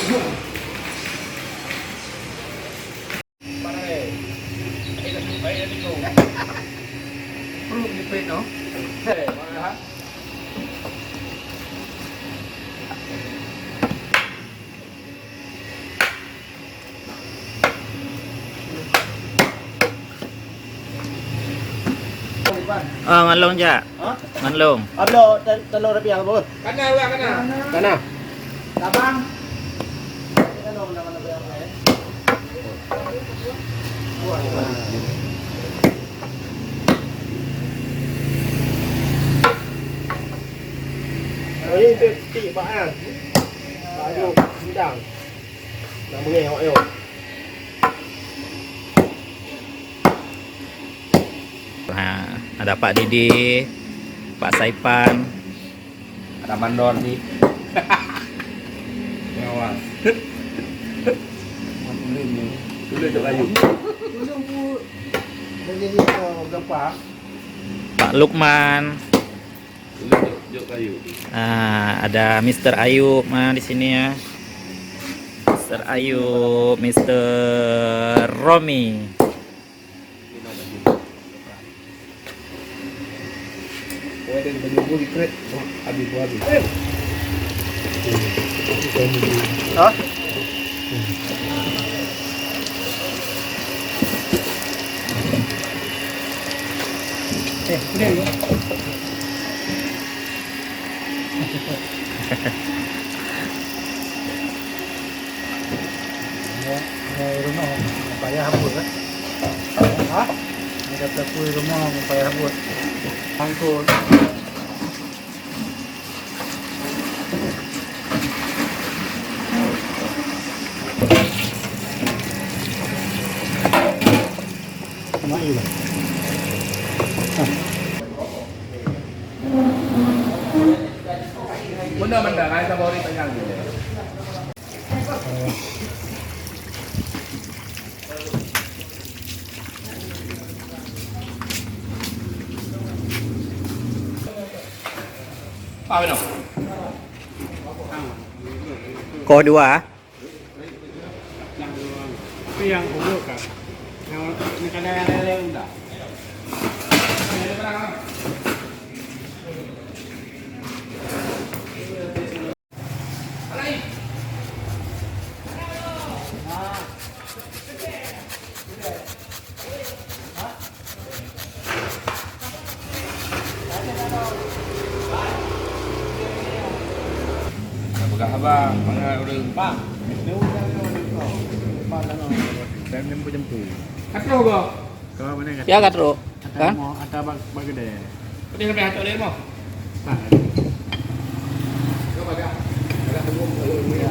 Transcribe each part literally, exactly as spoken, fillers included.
Perut jepit tu. Ah, ngon lôn jak. Ha? Ngon lôn. Abloe tel-, telur rapiak apa? Kana, ulang kana. Kana. Tabang. Oh, ini tu tik bak, eh. Bak ayam, bidang. Nak bengeh awak nyoe. Ha, ada Pak Didi, Pak Saipan. Ada mandor ni. Ngawas. Tulis tu kayu. Tulis tu. Dah jadi, oh, gampang. Pak Lukman. Jok, jok kayu. Ah, ada Mister Ayub, ah, di sini ya. Mister Ayub, Mister Romi. Hah? Eh, udah ya. Ya, ya, rumah payah buat, kan? Hah? Ada pelaku rumah payah buat. Angkut. Benda-benda lain sama orang tanya gitu. Koh dua. Tapi yang kubur kan. Yang ni kadang yang lain dah. Peugah haba mangat ureueng. Bang. Bang, ni ureueng kau. Depan sana. Time ni pukul jam tu. Ka troh go. Kau mana kata? Ya, ka troh. Kan? Ata bak, bak kedai. Pedih sampai hantu dia mau. Tak. Kau bagak. Bagak tunggu. Ya.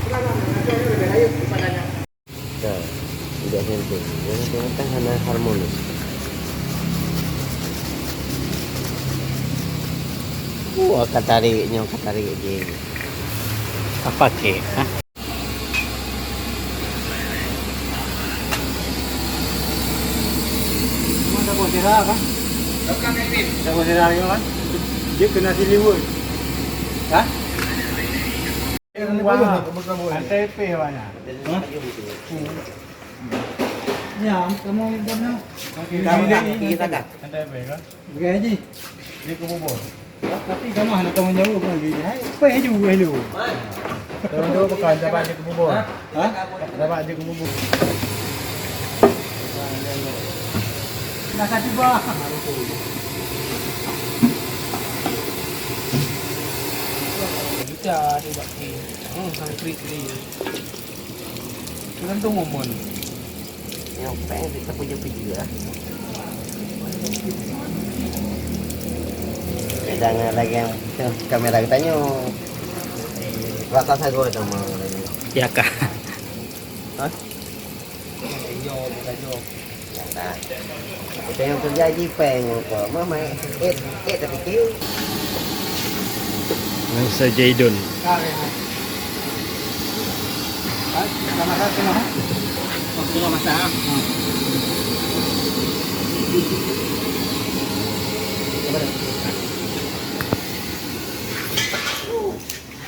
Pulang, pulang, pulang, pulang, pulang, pulang, pulang. Nah, tidak nyampe. Yang tengah hana harmonis. Wah, ka tarik nyoe, ka tarik je. Apa kek? Hah? Cuma dah buat sirah kan? Dah buat sirah juga kan? Dia kena siliwur. Hah? Santai peh awaknyan. Hah? Ya, kamu yang kena. Okey, santai peh kan? Bukan haji. Dia ke bubur. Tapi kamu hana tanggung jawab lagi. Hai, peh ju, peh ju. Tanggung jawab bukan, dapat dia ke bubur. Ha? Dapat dia ke bubur. Dah kasih bah. Juta dia buat ni. Oh, sangkrit ni. Tergantung momen. Yang peng kita puja-puja lah. Kadang lagi yang kamera kita nyoe. Rata sagoe sama lagi. Ya kah? Hah? Yo, bukan yo. Nah, kita yang kerja di peng apa? Mama, eh, eh, tapi ke? Nang Sajaidon. Ah, ya. Ah, sama satu mah. Oh, cuma masak, ah. Hmm. Coba deh.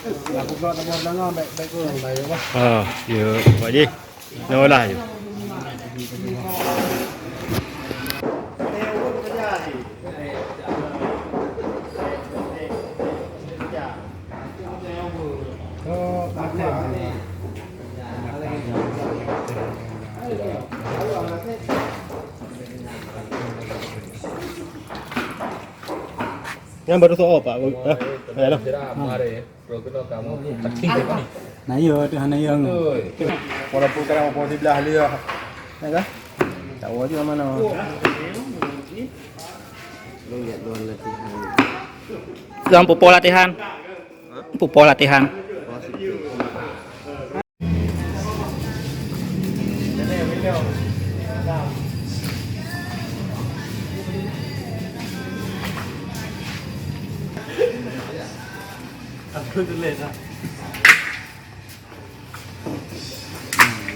Aku pula nama belanga baik-baik pun bayar bah. Ha, ya, Pak Ji. Nyolah je. Nyan baru soe, Pak? Ha? Ya, noh. Na yo, tu hana yo. Walaupun kadang apa siblah dia. Ya kan? Tak tahu juga mana. Lu lihat luar latihan. Zong pupo latihan. Pupo latihan. Aku tulis lah.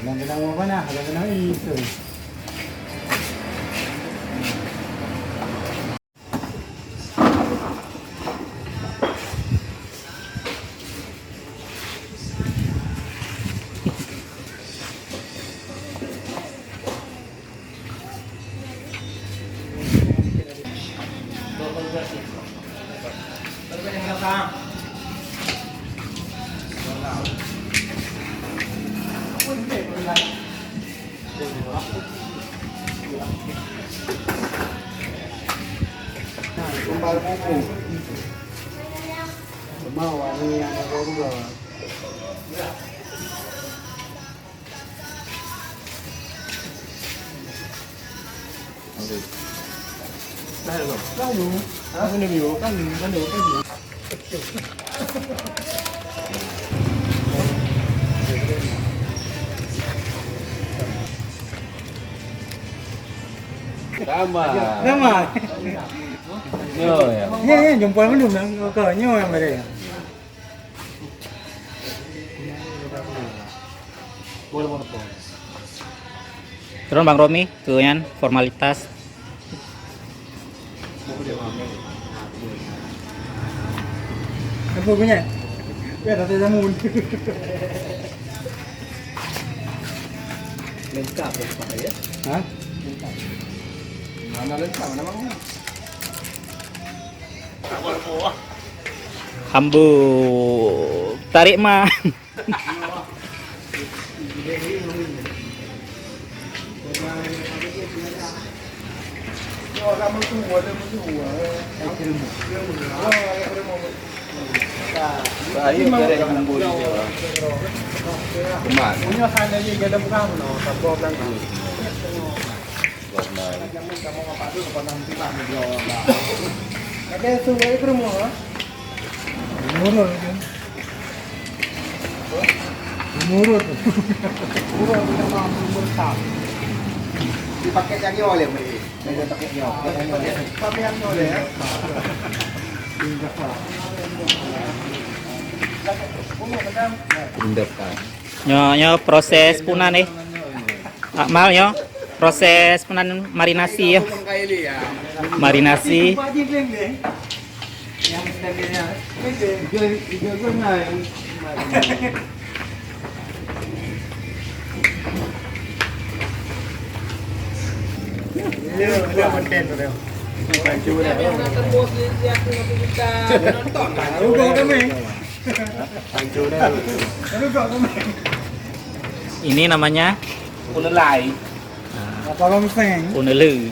Kadang-kadang apa nah, kadang-kadang itu. Sama. Sama. Nyoe ya. Ya, ya, jumpa mandum nang kau nyoe yang ada. Turun Bang Romi, tu nyan formalitas. Apa punya? Ya, tak ada jamun. Lengkap ya, Pak ya? Ha? Lengkap. Mana lengkap, mana bangun? Hambo tarik mah. Bahaya kerek hambo ni. Kuman. Ada yang suruh ke rumah? Nurul kan? Nurul. Nurul kita mampu bertah. Dipakai cari oleh boleh. Saya pakai dia. Pakai yang oleh ya. Indah kan. Nyoe, nyoe proses punan eh. Akmal nyoe, proses punan marinasi ya. Marinasi. Ini namanya punalai. Punalai.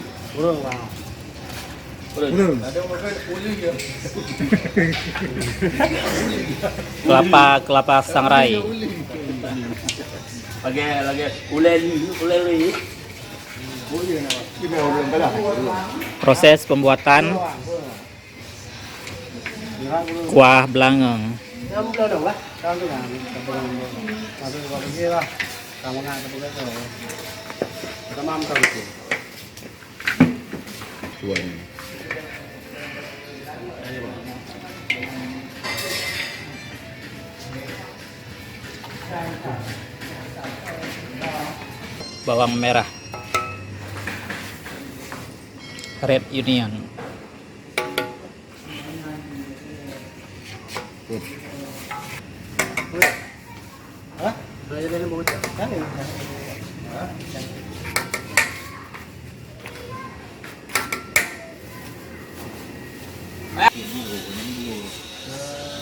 Kelapa, kelapa sangrai. Lagi, lagi. Ulai li, ulai li. Proses pembuatan kuah belangong. Bawang merah. Red Union. Hah? Kan ini.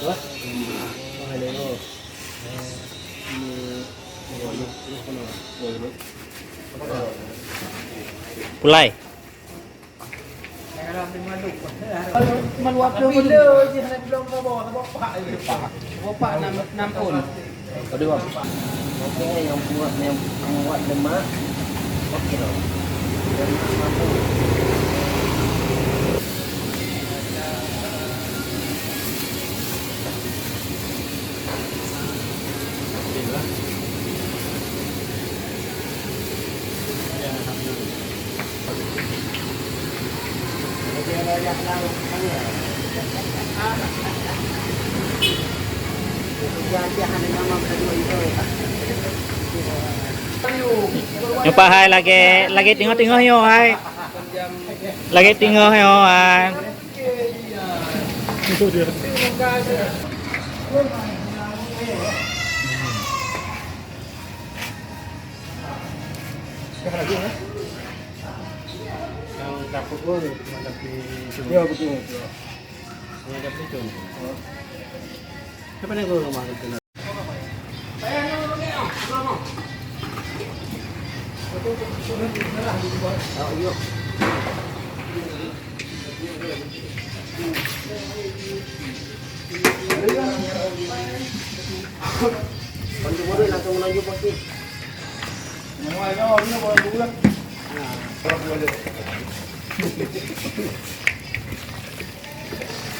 Wah. Pulai. Oke, nyang buat, nyang buat lemak. Oke, loh. Nyoe Pak hai, lagèe, lagèe teungoh-teungoh nyoe hai. Lagèe teungoh nyoe hai. Yang takut pun menghadapi itu. Ya, betul, betul. Menghadapi itu. Siapa ni guru rumah kita?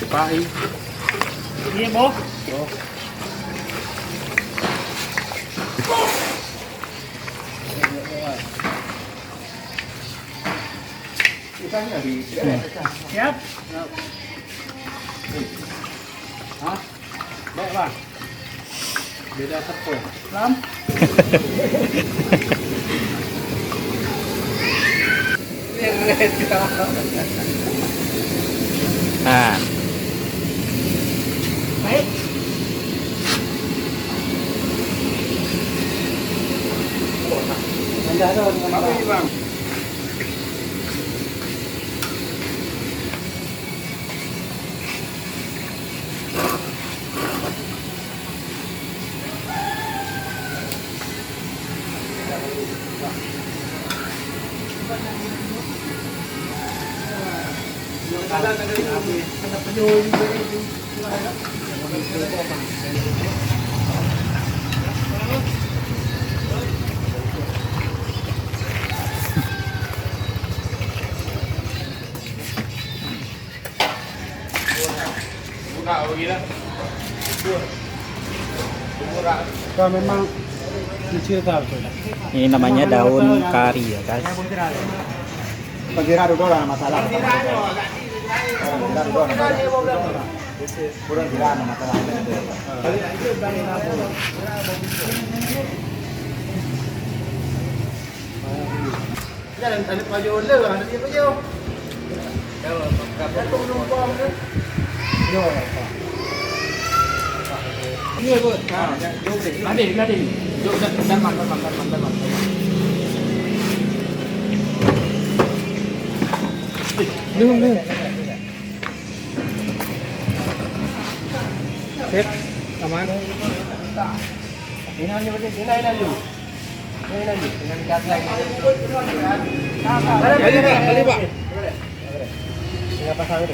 Pai. Iya, boh. Siap. Hah? Baik, Bang. Beda siapa? Lam. Ha. Baik. Apa ni, Bang? Ka memang kecil tau tu. Ini namanya daun kari ya, guys. Pengira duduk lah masalah. Pengira duduk lah masalah. Kurang kira ada masalah. Jangan ada pajoh le, ada dia pajoh. Jatuh penumpang tu. Ni kot. Ha, jom deh. Lading, lading. Jom, dan, dan, dan, dan, dan, dan, dan. Eh, belum, belum. Sip, aman. Ini aja, ini, ini aja. Ini aja. Dengan kata. Balik, Pak, balik, Pak. Tinggal pasang itu.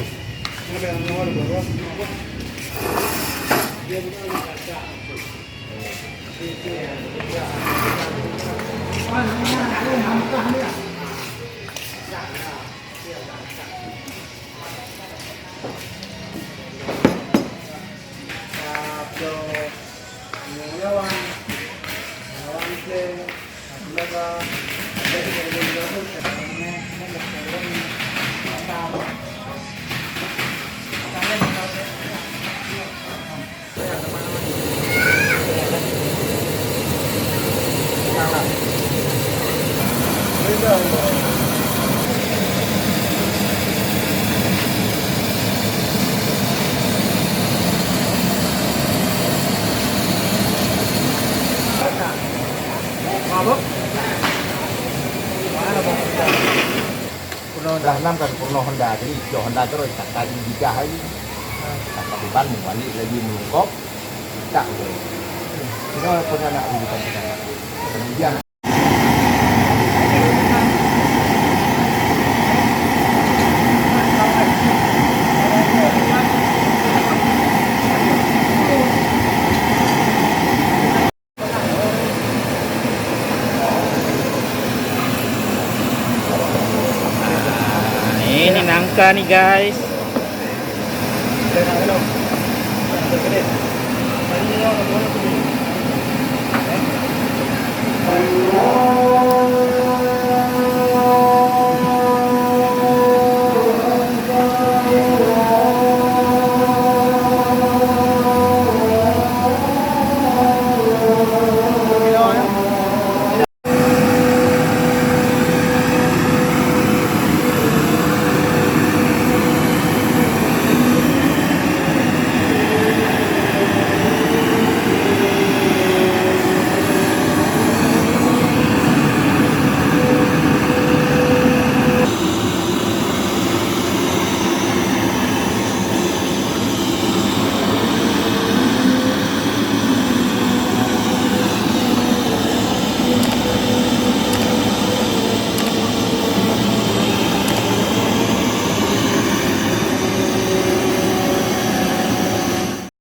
Dah enam kali pernah Honda, jadi jok Honda terus, tak kaji jika hari. Tak kaji ban, balik lagi melungkop, tak boleh. Kita pernah nak rujukan kita. Kemudian Ini nangka nih, guys.